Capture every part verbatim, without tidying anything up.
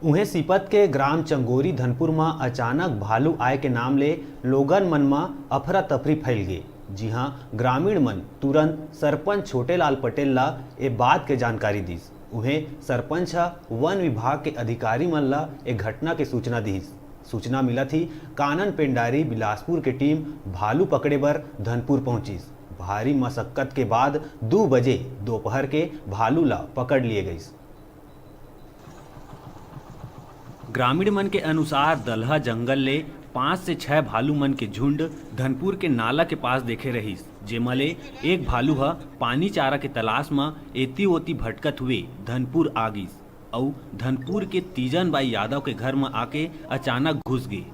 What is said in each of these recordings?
उहें, सीपत के ग्राम चंगोरी धनपुर म अचानक भालू आए के नाम ले लोगन मन म अफरा तफरी फैल गे। जिहां ग्रामीण मन तुरंत सरपंच छोटेलाल पटेल ला ए बात के जानकारी दिस। उहें, सरपंच ह वन विभाग के अधिकारी मन ला ए घटना के सूचना दिस। सूचना मिलत ही कानन पेंडारी बिलासपुर के टीम भालू पकड़े बर धनपुर पहुंचिस। भारी मशक्कत के बाद दू बजे दोपहर के भालू ला पकड़ लिए गइस। ग्रामीण मन के अनुसार, दलहा जंगल ले पाँच से छह भालू मन के झुंड धनपुर के नाला के पास देखे रहिस, जेमा ले एक भालू ह पानी चारा के तलाश म एती ओती भटकत हुए धनपुर आ गिस। अउ धनपुर के तीजन बाई यादव के घर म आके अचानक घुस गे।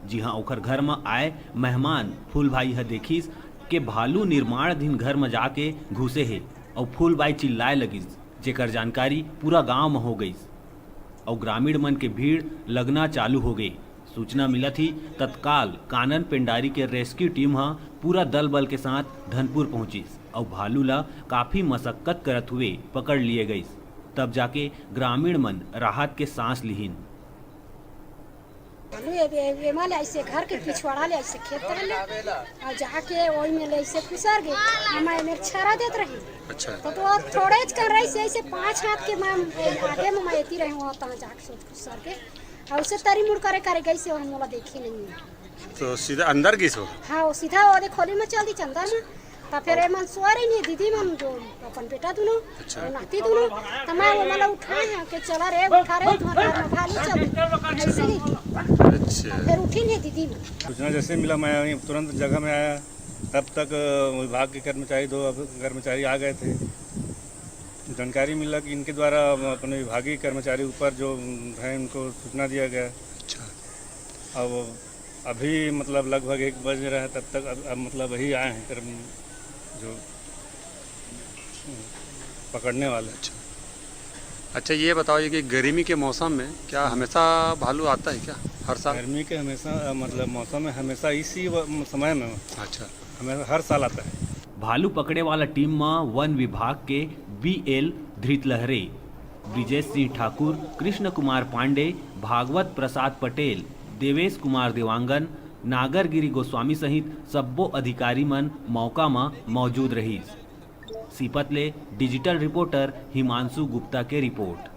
जिहां ओखर घर म आए मेहमान फूलबाई ह देखिस के भालू निर्माणाधीन घर म जाके घुसे हे अउ फूलबाई चिल्लाए लगिस, जेकर जानकारी पूरा गांव म हो गइस अउ ग्रामीण मन के भीड़ लगना चालू हो गे। सूचना मिलत ही तत्काल कानन पेंडारी के रेस्क्यू टीम ह पूरा दल बल के साथ धनपुर पहुंचिस अउ भालू ला काफी मशक्कत करत हुए पकड़ लिए गइस। तब जाके ग्रामीण मन राहत के सांस लिहिन। भालू ए-, ए-, एमा ले ऐसे घर के पिछवाड़ा ले ऐसे खेत रहले और जाके ओई में ले ऐसे खुसर गए। हम एमे छरा देत रही। अच्छा। तो, तो थोड़े ज कर रही से ऐसे पाँच हाथ के मैं आगे में मैं एती रही हूँ, तहाँ जाके सोच खुसर के। और उसे तरी मुड़ करे करे गई से हम मोला देखी नहीं। तो सीधा अंदर गई सो? हाँ, वो सीधा वो खोली में चल दी चंदर में। तो फिर एमन सोए रही नहीं दीदी मन जो अपन बेटा दोनों अच्छा। और नाती दोनों। तो मैं वो मतलब उठाए हैं कि चला रे, उठा रे, तुम्हारे घर में भालू चल दी। ऐसे ही की। अच्छा। फिर उठी नहीं दीदी मन। सूचना जैसे ही मिला, मैं वहीं तुरंत जगह में आया। तब तक, अ, विभाग के कर्मचारी, दो अब कर्मचारी आ गए थे। जानकारी मिला कि इनके द्वारा अपने विभागीय कर्मचारी ऊपर जो हैं, उनको सूचना दिया गया। अच्छा। अब अभी मतलब लगभग एक बज रहा है, तब तक अब, अब मतलब अभी आए हैं कर्म-, जो पकड़ने वाले। अच्छा। अच्छा, ये बताओ, ये कि गर्मी के मौसम में क्या हमेशा भालू आता है क्या, हर साल? गर्मी के हमेशा, मतलब मौसम में हमेशा इसी व-, समय में अच्छा। हमेशा हर साल आता है। भालू पकड़े वाला टीम म वन विभाग के बी एल धृतलहरे, ब्रिजेश सिंह ठाकुर, कृष्ण कुमार पांडे, भागवत प्रसाद पटेल, देवेश कुमार देवांगन, नागरगिरी गोस्वामी सहित सब्बो अधिकारी मन मौका म मौजूद रहिस। सीपत ले डिजिटल रिपोर्टर हिमांशु गुप्ता के रिपोर्ट।